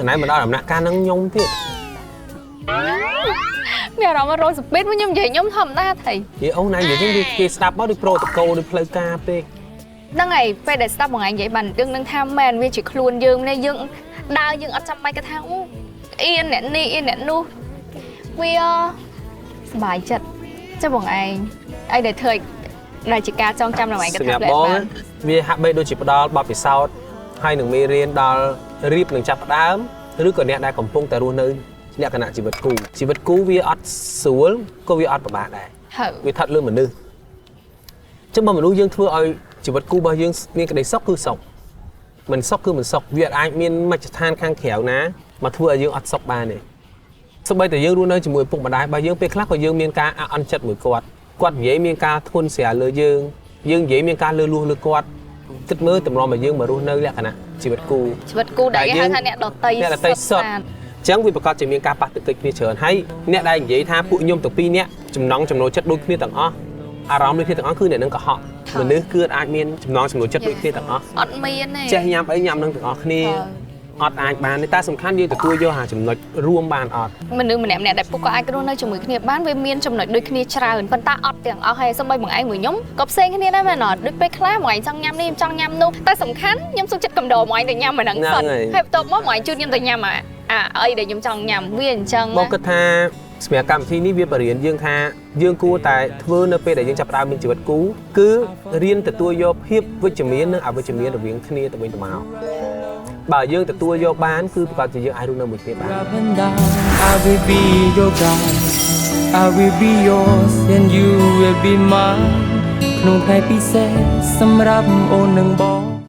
ណៃមកដល់ដំណាក់កាលហ្នឹងខ្ញុំទៀត មានអារម្មណ៍រយសពីតខ្ញុំនិយាយខ្ញុំធម្មតាថៃ និយាយអូនឯងនិយាយចឹងវាគេស្ដាប់មកដូច protocol ដូចផ្លូវការពេក ហ្នឹងហើយពេលដែលស្ដាប់បងឯងនិយាយបានយើងនឹងថាមែនវាជាខ្លួនយើងនេះយើងដើរយើងអត់ចាំបាច់គេថាអូអៀនអ្នកនេះអៀនអ្នកនោះវាសប្បាយចិត្តចុះបងឯងអីដែលធ្វើឲ្យដែលជាការចងចាំរបស់ឯងគាត់ សម្ ថា រាប់បងវាហាក់បីដូចជាផ្ដល់បទពិសោធន៍ហើយនឹងមេរៀនដល់រៀបនឹងចាប់ផ្ដើមឬក៏អ្នកដែលកំពុងតែរស់នៅលក្ខណៈជីវិតគូជីវិតគូវាអត់ស្រួលក៏វាអត់ពិបាកដែរ ហើយ វាស្ថិតលើមនុស្សចឹងបើមនុស្សយើងធ្វើឲ្យជីវិតគូរបស់យើងមានក្តីសុខគឺសុខមិនសុខគឺមិនសុខវាអាចមានមជ្ឈដ្ឋានខាងក្រៅណាមកធ្វើឲ្យយើងអត់សុខបានទេសូម្បីតែយើងរស់នៅជាមួយឪពុកម្ដាយរបស់យើងពេលខ្លះក៏យើងមានការអអន់ចិត្តមួយគាត់គាត់និយាយមានការធ្ងន់ស្រាលលើយើងយើងនិយាយមានការលើលួសលើគាត់គិតមើលតម្រាំឲ្យយើងមករស់នៅលក្ខណៈជីវិតគូ ជីវិតគូដែលគេហៅថាអ្នកដតី អ្នកដតីសុទ្ធ អញ្ចឹងវាប្រកាសជាមានការប៉ះទង្គិចគ្នាច្រើនហើយអ្នកដែលនិយាយថាពួកខ្ញុំទាំងពីរនាក់ចំណង់ចំណូលចិត្តដូចគ្នាទាំងអស់អារម្មណ៍ដូចគ្នាទាំងអស់គឺអ្នកនឹងកុហកមនុស្សគឺអាចមានចំណង់ចំណូលចិត្តដូចគ្នាទាំងអស់ អត់មានទេ ចេះញ៉ាំអីញ៉ាំនឹងទាំងអស់គ្នាអត់អាចបានទេតែសំខាន់យើងទទួលយកអាចំណុចរួមបានអត់ មនុស្សម្នាក់ម្នាក់ដែលពួកគាត់អាចរស់នៅជាមួយគ្នាបានវាមានចំណុចដូចគ្នាច្រើនប៉ុន្តែអត់ទាំងអស់ហើយសូម្បីបងឯងមួយខ្ញុំក៏ផ្សេងគ្នាដែរមែនអត់ដូចពេលខ្លះបងឯងចង់ញ៉ាំនេះខ្ញុំចង់ញ៉ាំនោះតែសំខាន់ខ្ញុំសុខចិត្តកំដរបងឯងទៅញ៉ាំអាហ្នឹងសិនហើយបន្ទាប់មកបងឯងជូនខ្ញុំទៅញ៉ាំអាអាអីដែលខ្ញុំចង់ញ៉ាំវាអញ្ចឹង បងគិតថាសម្រាប់កម្មវិធីនេះវាបរៀនយើងថាយើងគួរតែធ្វើនៅពេលដែលយើងចាប់ផ្ដើមមានជីវិតគូគឺរៀនទទួលយកភាពវិជ្ជមាននិងអវិជ្ជមានរវាងគ្នាទៅវិញទៅមកបើយើងទទួលយកបានគឺប្រកាសជាយើងអាចរស់នៅមួយគ្នាបាន Up and down, I will be your guide. I will be yours and you will be mine ក្នុងថ្ងៃពិសេសសម្រាប់អូននិងបង